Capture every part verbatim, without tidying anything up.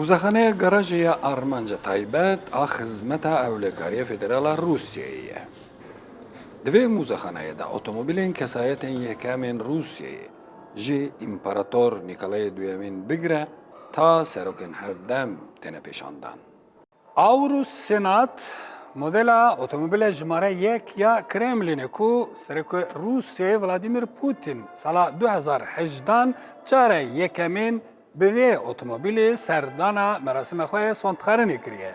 Muzexaneya garajê ya armanca taybet a Xizmeta Ewlekariyê Federal a Rûsyayê ye. Di vê muzexaneyê de otomobîlên kesayetên yekemên Rûsyayê, ji Împarator Nîkolayê Duyemîn bigire ta serokên hevdem, têne pêşandan. Aurus Senat modela otomobîla jimare yek ya Kremlînê ku Serokê Rûsyayê Vladimir Putin sala du hezar hejdan cara yekemîn bi vê otomobîlê serdana merasîma xwe ya sondxwarinê kiriye.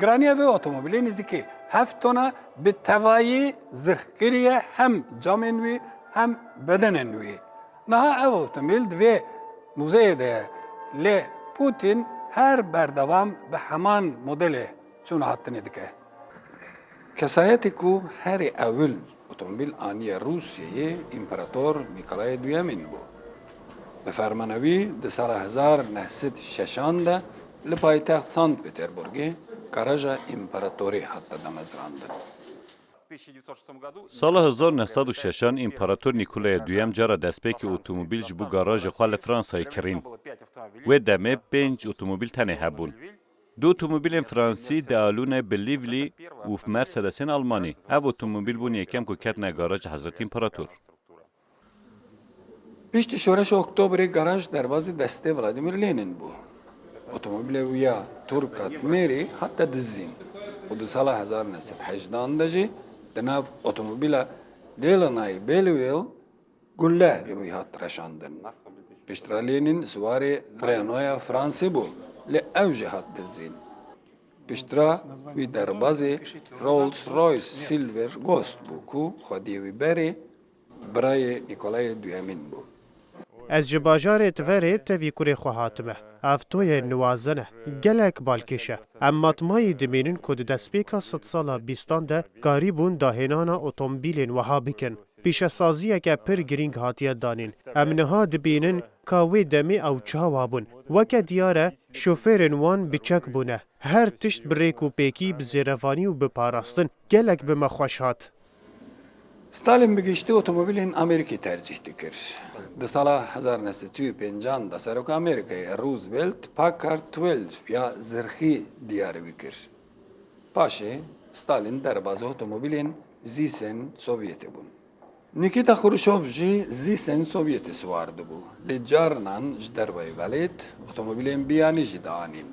Giraniya vê otomobîlê nêzîkî heft ton e, bi tevayî zirxkirî ye, hem camên wî hem bedenên wî. Niha ev otomobîl di vê muzeyê de ye, lê Putin her berdewam bi heman modelê çûna hatinê dike. Kesayetê ku herî ewil otomobîl aniye Rûsyayê Împarator Nîkolayê Duyemîn bû. Bi fermana wî di sala hezar neh sed şeşan de li paytext Sankt Peterburgê garaja împaratorê hate damezrandin. Sala hezar neh sed û şeşan Împarator Nîkolaya Duyem cara destpêkê otomobîl ji bo garajê xwe li Fransayê kirîn. Wê demê pênc otomobîl tenê hebûn. Du otomobîlên fransî dialûne bi Livlî û Mercedesên Almanî. Ev otomobîl bûn yekem ku ketine garaja Hezretî Împarator. Piştî Şoreşa Oktobrê garaj derbazî destê Vladimir Lenin bû. Otomobîlê wî ya Turka Tmêrî hate dizîn û di sala hezar neh sed hejdan de jî di nav otomobîla Delanay Belwel gulle li wî hat reşandin. Piştre Lenin siwarê Renault'ya Fransî bû, lê ew jî hat dizîn. Piştre wî derbazê Rolls-Royce Silver Ghost bû ku xwediyê wî berê birayê Nîkolayê Duyemîn bû. Ez ji bajarê Tverê tevî kurê xwe hatime. Ev toyê niwazin e. Gelek balkêş e. Em matmayî dimînin ku di destpêka sedsala bîstan de karîbûn dahênana otomobîlên wiha bikin. Pîşesaziyeke pir girîng hatiye danîn. Em niha dibînin ka wê demê ew çawa bûn. Weke diyar e, şofêrên wan bi çek bûne. Her tişt bi rêk û pêkî, bi zêrevanî û bi parastin gelek bi me xweş hat. Stalin bi giştî otomobîlên Amerîkî tercîh dikir. Di sala hezar neh sed û pêncan de Seroka Amerîkayê Roosevelt Packard twelve ya zirxî diyarî wî kir. Paşê Stalin derbazê otomobîlên Zîsên Sovyetê bûn. Nîkîta Xruşov jî Zîsên Sovyetê siwar dibû, lê carinan ji derveyî welêt otomobîlên biyanî jî dianîn.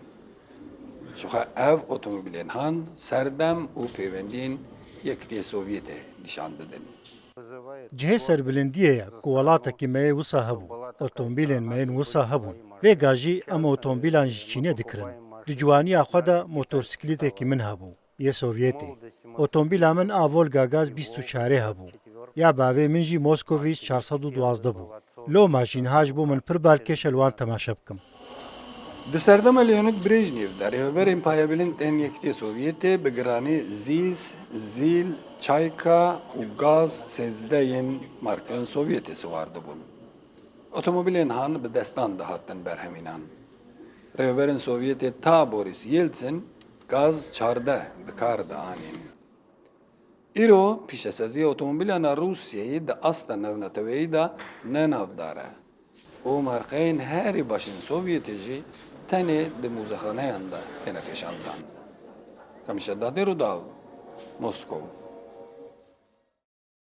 Jixwe ev otomobîlên han serdem û pêwendiyên Yekitiyê Sovyetê nîşan didin. Cihê serbilindiyê ye ku welatekî me yê wisa hebû. Otomobîlên me yên wisa hebûn. Vêga jî em otomobîlan ji Çînê dikirin. Di ciwaniya xwe de motorsîklîtekî min hebû, yê Sovyetê. Otomobîla min a Volga Gaz bîst û çarê hebû. Ya bavê min jî Moskoviç çar sed û duwazdeh bû. Loma jî niha ji bo min pir balkêş e li wan temaşe bikim. Di serdema Leonid Brejnev de rêveberên payebîlin tên Yekitiyê Sovyetê bi giranî Zîs, Zîl, Çayka û Gaz sêzdeh yên markên Sovyetê siwar dibûn. Otomobîlên han bi destan dihatin berhemînan. Rêveberên Sovyetê ta Boris Yeltsin Gaz çardeh bi kar dianîn. Îro pîşesaziya otomobîlan a Rûsyayê di asta navneteweyî de ne navdar e û markeyên herî baş ên Sovyetê jî tenê di muzexaneyan de têne pêşandan. Kamişe Dadê Rudaw, Moskow.